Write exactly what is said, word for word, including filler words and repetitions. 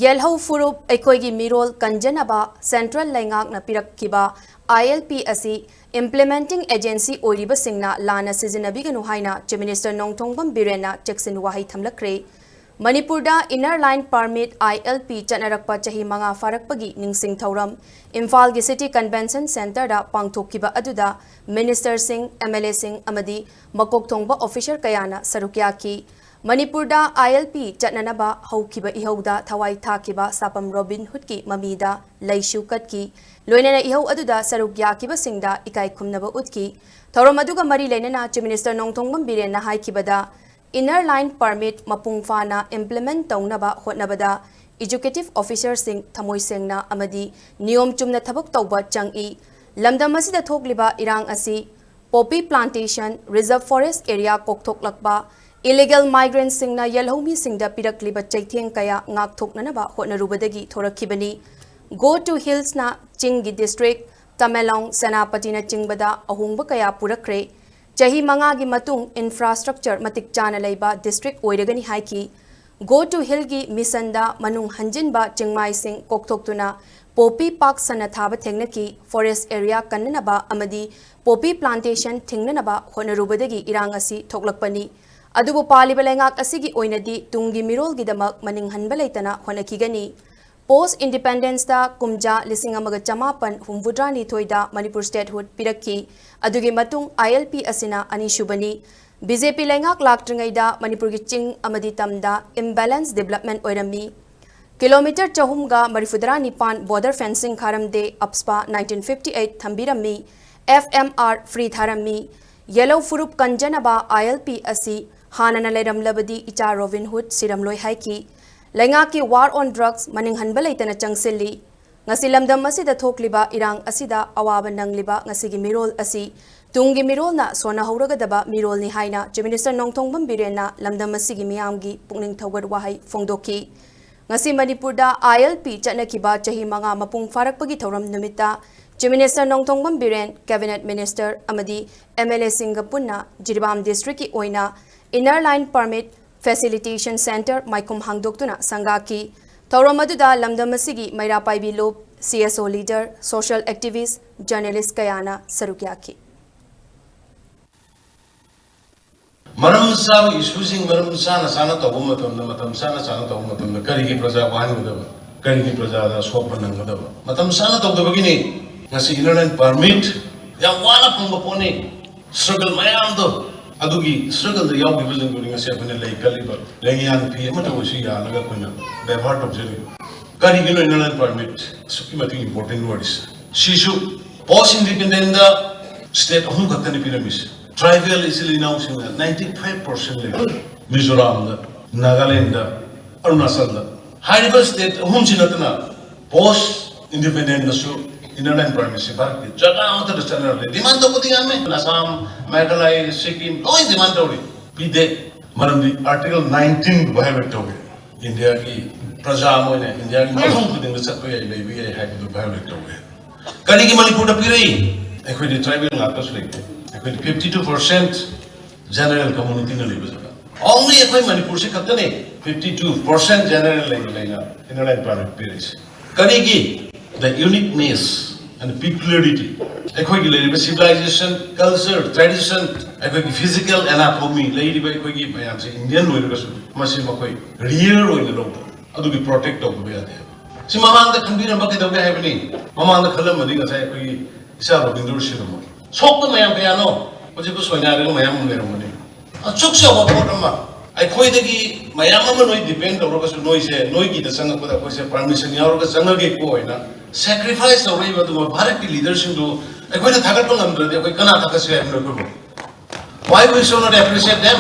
ꯌꯦꯜꯍꯧ ꯐꯨꯔꯨꯞ ꯑꯩꯈꯣꯏꯒꯤ ꯃꯤꯔꯣꯜ ꯀꯟꯖꯅꯕ ꯁꯦꯟꯇ꯭ꯔꯦꯜ ꯂꯩꯉꯥꯛꯅ ꯄꯤꯔꯛꯈꯤꯕ ILP ꯑꯁꯤ implementing agency ꯑꯣꯏꯔꯤꯕꯁꯤꯡꯅ ꯂꯥꯟꯅ ꯁꯤꯖꯤꯟꯅꯕꯤꯒꯅꯨ ꯍꯥꯏꯅ Chief Minister ꯅꯣꯡꯊꯣꯡꯕꯝ ꯕꯤꯔꯦꯟꯅ ꯆꯦꯛꯁꯤꯟ ꯋꯥꯍꯩ ꯊꯝꯂꯛꯈ꯭ꯔꯦ꯫ ꯃꯅꯤꯄꯨꯔꯗ Inner Line Permit, ILP, ꯆꯠꯅꯔꯛꯄ ꯆꯍꯤ ꯃꯉꯥ ꯐꯥꯔꯛꯄꯒꯤ ꯅꯤꯡꯁꯤꯡ ꯊꯧꯔꯝ ꯏꯝꯐꯥꯜꯒꯤ City Convention Centreꯗ ꯄꯥꯡꯊꯣꯛꯈꯤꯕ ꯑꯗꯨꯗ ministerꯁꯤꯡ, MLAꯁꯤꯡ ꯑꯃꯗꯤ ꯃꯀꯣꯛ ꯊꯣꯡꯕ officer ꯀꯌꯥꯅ ꯁꯔꯨꯛ ꯌꯥꯈꯤ꯫ ꯃꯅꯤꯄꯨꯔꯗ ILP ꯆꯠꯅꯅꯕ ꯍꯧꯈꯤꯕ ꯏꯍꯧꯗ ꯊꯋꯥꯏ ꯊꯥꯈꯤꯕ ꯁꯥꯄꯝ ꯔꯣꯕꯤꯟ ꯍꯨꯗꯀꯤ ꯃꯃꯤꯗ ꯂꯩꯁꯨ ꯀꯠꯈꯤ꯫ ꯂꯣꯏꯅꯅ ꯏꯍꯧ ꯑꯗꯨꯗ ꯁꯔꯨꯛ ꯌꯥꯈꯤꯕꯁꯤꯡꯗ ꯏꯀꯥꯏ ꯈꯨꯝꯅꯕ ꯎꯠꯈꯤ꯫ ꯊꯧꯔꯝ ꯑꯗꯨꯒ ꯃꯔꯤ ꯂꯩꯅꯅ Chief Minister ꯅꯣꯡꯊꯣꯡꯕꯝ ꯕꯤꯔꯦꯟꯅ ꯍꯥꯏꯈꯤꯕꯗ, Inner Line Permit ꯃꯄꯨꯡ ꯐꯥꯅ implement ꯇꯧꯅꯕ ꯍꯣꯠꯅꯕꯗ executive officerꯁꯤꯡ ꯊꯃꯣꯏ ꯁꯦꯡꯅ ꯑꯃꯗꯤ ꯅꯤꯌꯣꯝ ꯆꯨꯝꯅ ꯊꯕꯛ ꯇꯧꯕ ꯆꯪꯏ꯫ ꯂꯝꯗꯝ ꯑꯁꯤꯗ ꯊꯣꯛꯂꯤꯕ ꯏꯔꯥꯡ ꯑꯁꯤ poppy plantation, reserve forest area ꯀꯣꯛꯊꯣꯛꯂꯛꯄ, illegal migrantꯁꯤꯡꯅ ꯌꯦꯜꯍꯧꯃꯤꯁꯤꯡꯗ ꯄꯤꯔꯛꯂꯤꯕ ꯆꯩꯊꯦꯡ ꯀꯌꯥ ꯉꯥꯛꯊꯣꯛꯅꯅꯕ ꯍꯣꯠꯅꯔꯨꯕꯗꯒꯤ ꯊꯣꯔꯛꯈꯤꯕꯅꯤ꯫ Go to Hillsꯅ ꯆꯤꯡꯒꯤ district, ꯇꯃꯦꯡꯂꯣꯡ, ꯁꯦꯅꯥꯄꯇꯤꯅꯆꯤꯡꯕꯗ ꯑꯍꯣꯡꯕ ꯀꯌꯥ ꯄꯨꯔꯛꯈ꯭ꯔꯦ꯫ ꯆꯍꯤ ꯃꯉꯥꯒꯤ ꯃꯇꯨꯡ infrastructure ꯃꯇꯤꯛ ꯆꯥꯅ ꯂꯩꯕ district ꯑꯣꯏꯔꯒꯅꯤ ꯍꯥꯏꯈꯤ꯫ Go to Hillꯒꯤ missionꯗ ꯃꯅꯨꯡ ꯍꯟꯖꯤꯟꯕ ꯆꯤꯡꯃꯥꯏꯁꯤꯡ ꯀꯣꯛꯊꯣꯛꯇꯨꯅ poppy ꯄꯥꯛ ꯁꯟꯅ ꯊꯥꯕ ꯊꯦꯡꯅꯈꯤ꯫ Forest area ꯀꯟꯅꯅꯕ ꯑꯃꯗꯤ poppy plantation ꯊꯤꯡꯅꯅꯕ ꯍꯣꯠꯅꯔꯨꯕꯗꯒꯤ ꯏꯔꯥꯡ ꯑꯁꯤ ꯊꯣꯛꯂꯛꯄꯅꯤ꯫ ꯑꯗꯨꯕꯨ ꯄꯥꯜꯂꯤꯕ ꯂꯩꯉꯥꯛ ꯑꯁꯤꯒꯤ ꯑꯣꯏꯅꯗꯤ ꯇꯨꯡꯒꯤ ꯃꯤꯔꯣꯜꯒꯤꯗꯃꯛ ꯃꯅꯤꯡ ꯍꯟꯕ ꯂꯩꯇꯅ ꯍꯣꯠꯅꯈꯤꯒꯅꯤ꯫ Post Independenceꯇ ꯀꯨꯝꯖꯥ ꯂꯤꯁꯤꯡ ꯑꯃꯒ ꯆꯃꯥꯄꯟ ꯍꯨꯝꯐꯨꯇꯔꯥꯅꯤꯊꯣꯏꯗ ꯃꯅꯤꯄꯨꯔ statehood ꯄꯤꯔꯛꯈꯤ꯫ ꯑꯗꯨꯒꯤ ꯃꯇꯨꯡ ILP ꯑꯁꯤꯅ ꯑꯅꯤꯁꯨꯕꯅꯤ꯫ BJP ꯂꯩꯉꯥꯛ ꯂꯥꯛꯇ꯭ꯔꯤꯉꯩꯗ ꯃꯅꯤꯄꯨꯔꯒꯤ ꯆꯤꯡ ꯑꯃꯗꯤ ꯇꯝꯗ imbalance development ꯑꯣꯏꯔꯝꯃꯤ꯫ Kilometre ꯆꯍꯨꯝꯒ ꯃꯔꯤꯐꯨꯇꯔꯥ ꯅꯤꯄꯥꯟ border fencing ꯈꯥꯔꯝꯗꯦ, AFSPA nineteen fifty eight ꯊꯝꯕꯤꯔꯝꯃꯤ, FMR free ꯊꯥꯔꯝꯃꯤ꯫ ꯌꯦꯜꯍꯧ ꯐꯨꯔꯨꯞ ꯀꯟꯖꯅꯕ ILP ꯑꯁꯤ ꯍꯥꯟꯅꯅ ꯂꯩꯔꯝꯂꯕꯗꯤ ꯏꯆꯥ ꯔꯣꯕꯤꯟ ꯍꯨꯗ ꯁꯤꯔꯝꯂꯣꯏ ꯍꯥꯏꯈꯤ꯫ ꯂꯩꯉꯥꯛꯀꯤ war on drugs ꯃꯅꯤꯡ ꯍꯟꯕ ꯂꯩꯇꯅ ꯆꯪꯁꯤꯜꯂꯤ꯫ ꯉꯁꯤ ꯂꯝꯗꯝ ꯑꯁꯤꯗ ꯊꯣꯛꯂꯤꯕ ꯏꯔꯥꯡ ꯑꯁꯤꯗ ꯑꯋꯥꯕ ꯅꯪꯂꯤꯕ ꯉꯁꯤꯒꯤ ꯃꯤꯔꯣꯜ ꯑꯁꯤ ꯇꯨꯡꯒꯤ ꯃꯤꯔꯣꯜꯅ ꯁꯣꯟꯅꯍꯧꯔꯒꯗꯕ ꯃꯤꯔꯣꯜꯅꯤ ꯍꯥꯏꯅ Chief Minister ꯅꯣꯡꯊꯣꯡꯕꯝ ꯕꯤꯔꯦꯟꯅ ꯂꯝꯗꯝ ꯑꯁꯤꯒꯤ ꯃꯤꯌꯥꯝꯒꯤ ꯄꯨꯛꯅꯤꯡ ꯊꯧꯒꯠ ꯋꯥꯍꯩ ꯐꯣꯡꯗꯣꯛꯈꯤ꯫ ꯉꯁꯤ ꯃꯅꯤꯄꯨꯔꯗ ILP ꯆꯠꯅꯈꯤꯕ ꯆꯍꯤ ꯃꯉꯥ ꯃꯄꯨꯡ ꯐꯥꯔꯛꯄꯒꯤ ꯊꯧꯔꯝ ꯅꯨꯃꯤꯠꯇ Chief Minister ꯅꯣꯡꯊꯣꯡꯕꯝ ꯕꯤꯔꯦꯟ, Cabinet Minister ꯑꯃꯗꯤ MLAꯁꯤꯡꯒ ꯄꯨꯟꯅ ꯖꯤꯔꯤꯕꯥꯝ districtꯀꯤ ꯑꯣꯏꯅ Inner Line Permit Facilitation Centre ꯃꯥꯏꯈꯨꯝ ꯍꯥꯡꯗꯣꯛꯇꯨꯅ ꯁꯪꯒꯥꯈꯤ꯫ ꯊꯧꯔꯝ ꯑꯗꯨꯗ ꯂꯝꯗꯝ ꯑꯁꯤꯒꯤ ꯃꯩꯔꯥ ꯄꯥꯏꯕꯤ ꯂꯨꯞ, C S O leader, social activist, journalist ꯀꯌꯥꯅ ꯁꯔꯨꯛ ꯌꯥꯈꯤ꯫ ꯃꯔꯝ ꯆꯥꯕ ꯏꯁꯨꯁꯤꯡ ꯃꯔꯝ ꯆꯥꯅ ꯆꯥꯅ ꯇꯧꯕ ꯃꯇꯝꯗ, ꯃꯇꯝ ꯆꯥꯅ ꯆꯥꯅ ꯇꯧꯕ ꯃꯇꯝꯗ ꯀꯔꯤꯒꯤ ꯄ꯭ꯔꯖꯥ ꯋꯥꯍꯟꯒꯗꯕ? ꯀꯔꯤꯒꯤ ꯄ꯭ꯔꯖꯥꯗ ꯑꯁꯣꯛꯄ ꯅꯪꯒꯗꯕ? ꯃꯇꯝ ꯆꯥꯅ ꯇꯧꯗꯕꯒꯤꯅꯤ꯫ ꯉꯁꯤ Inner Line Permit ꯌꯥꯝ ꯋꯥꯅ ꯐꯪꯕ ꯄꯣꯠꯅꯤ꯫ Struggle ꯃꯌꯥꯝꯗꯣ, ꯑꯗꯨꯒꯤ struggle ꯗ ꯌꯥꯎꯈꯤꯕꯁꯤꯡꯗꯨꯅꯤ ꯉꯁꯤ ꯑꯩꯈꯣꯏꯅ ꯂꯩ ꯀꯠꯂꯤꯕ꯫ ꯂꯩꯌꯥꯟ ꯐꯤ ꯑꯃꯇ ꯑꯣꯏꯁꯨ ꯌꯥꯜꯂꯒ ꯑꯩꯈꯣꯏꯅ ꯕꯦꯕꯥꯔ ꯇꯧꯖꯔꯤꯕ꯫ ꯀꯔꯤꯒꯤꯅꯣ Inner Line Permit ꯑꯁꯨꯛꯀꯤ ꯃꯇꯤꯛ important ꯑꯣꯏꯔꯤꯁꯦ? ꯁꯤꯁꯨ post independent ꯗ state ꯑꯍꯨꯝ ꯈꯛꯇꯅꯤ ꯄꯤꯔꯝꯃꯤꯁꯦ꯫ Tribal ꯏꯆꯤꯜ ꯏꯅꯥꯎꯁꯤꯡꯅ ninety five percent ꯂꯩ, ꯃꯤꯖꯣꯔꯥꯝꯗ, ꯅꯥꯒꯥꯂꯦꯟꯗ, ꯑꯔꯨꯅꯥꯆꯜꯗ꯫ ꯍꯥꯏꯔꯤꯕ state ꯑꯍꯨꯝꯁꯤ ꯅꯠꯇꯅ post independent ꯗꯁꯨ Inner Line Permit ꯁꯤ ꯚꯥꯔꯠꯀꯤ ꯖꯒꯥ ꯑꯃꯠꯇꯗ ꯆꯠꯅꯔꯝꯗꯦ꯫ Demand ꯇꯧꯕꯗꯤ ꯌꯥꯝꯃꯦ, ꯑꯁꯥꯝ, ꯃꯦꯘꯥꯂꯌ, ꯁꯤꯛꯀꯤꯝ ꯂꯣꯏ demand ꯇꯧꯔꯤ, ꯄꯤꯗꯦ꯫ ꯃꯔꯝꯗꯤ Article nineteen ꯕꯨ violate ꯇꯧꯋꯦ꯫ ꯏꯟꯗꯤꯌꯥꯒꯤ ꯄ꯭ꯔꯖꯥ ꯑꯃ ꯑꯣꯏꯅ ꯏꯟꯗꯤꯌꯥꯒꯤ ꯃꯐꯝ ꯈꯨꯗꯤꯡꯗ ꯆꯠꯄ ꯌꯥꯏ, ꯂꯩꯕ ꯌꯥꯏ ꯍꯥꯏꯕꯗꯨ violate ꯇꯧꯋꯦ꯫ ꯀꯔꯤꯒꯤ ꯃꯅꯤꯄꯨꯔꯗ ꯄꯤꯔꯛꯏ? ꯑꯩꯈꯣꯏꯗꯤ tribal ꯉꯥꯛꯇꯁꯨ ꯂꯩꯇꯦ꯫ ꯑꯩꯈꯣꯏꯗꯤ fifty two percent general community ꯅ ꯂꯩꯕ ꯖꯒꯥ꯫ Only ꯑꯩꯈꯣꯏ ꯃꯅꯤꯄꯨꯔꯁꯤ ꯈꯛꯇꯅꯤ fifty two percent general ꯂꯩꯅ ꯂꯩꯅ Inner Line Permit ꯄꯤꯔꯛꯏꯁꯦ꯫ ꯀꯔꯤꯒꯤ? The uniqueness and peculiarity, ꯑꯩꯈꯣꯏꯒꯤ ꯂꯩꯔꯤꯕ civilization, culture, tradition, ꯑꯩꯈꯣꯏꯒꯤ physical anatomy, ꯂꯩꯔꯤꯕ ꯑꯩꯈꯣꯏꯒꯤ ꯃꯌꯥꯝꯁꯦ Indian ꯑꯣꯏꯔꯒꯁꯨ ꯃꯁꯤ ꯃꯈꯣꯏ rare ꯑꯣꯏꯅ ꯂꯧꯕ, ꯑꯗꯨꯒꯤ protect ꯇꯧꯗꯕ ꯌꯥꯗꯦ ꯍꯥꯏꯕ꯫ ꯁꯤ ꯃꯃꯥꯡꯗ ꯈꯟꯕꯤꯔꯝꯕ ꯀꯩꯗꯧꯒꯦ ꯍꯥꯏꯕꯅꯤ? ꯃꯃꯥꯡꯗ ꯈꯜꯂꯝꯃꯗꯤ ꯉꯁꯥꯏ ꯑꯩꯈꯣꯏꯒꯤ ꯏꯆꯥ ꯔꯣꯕꯤꯟꯗ꯭ꯔꯣ ꯁꯤꯔꯝꯃꯣꯏ꯫ ꯁꯣꯛꯄ ꯃꯌꯥꯝ ꯀꯌꯥꯅꯣ ꯍꯧꯖꯤꯛꯄꯨ ꯁꯣꯏꯅꯥꯏꯔꯒ ꯃꯌꯥꯝ ꯑꯃ ꯂꯩꯔꯝꯒꯅꯤ꯫ ꯑꯁꯨꯛ ꯆꯥꯎꯕ ꯄꯣꯠ ꯑꯃ ꯑꯩꯈꯣꯏꯗꯒꯤ ꯃꯌꯥꯝ ꯑꯃ ꯅꯣꯏ depend ꯇꯧꯔꯒꯁꯨ ꯅꯣꯏꯁꯦ, ꯅꯣꯏꯒꯤꯗ ꯆꯪꯉꯛꯄꯗ ꯑꯩꯈꯣꯏꯁꯦ permission ꯌꯥꯎꯔꯒ ꯆꯪꯉꯒꯦꯀꯣ ꯍꯥꯏꯅ sacrifice ꯇꯧꯔꯛꯏꯕ ꯑꯗꯨꯒ ꯚꯥꯔꯠꯀꯤ leader ꯁꯤꯡꯗꯨ ꯑꯩꯈꯣꯏꯅ ꯊꯥꯒꯠꯄ ꯉꯝꯗ꯭ꯔꯗꯤ ꯑꯩꯈꯣꯏ ꯀꯅꯥ ꯊꯥꯒꯠꯁꯤ ꯍꯥꯏꯕꯅꯣ ꯑꯩꯈꯣꯏꯕꯨ? Why we should not appreciate them?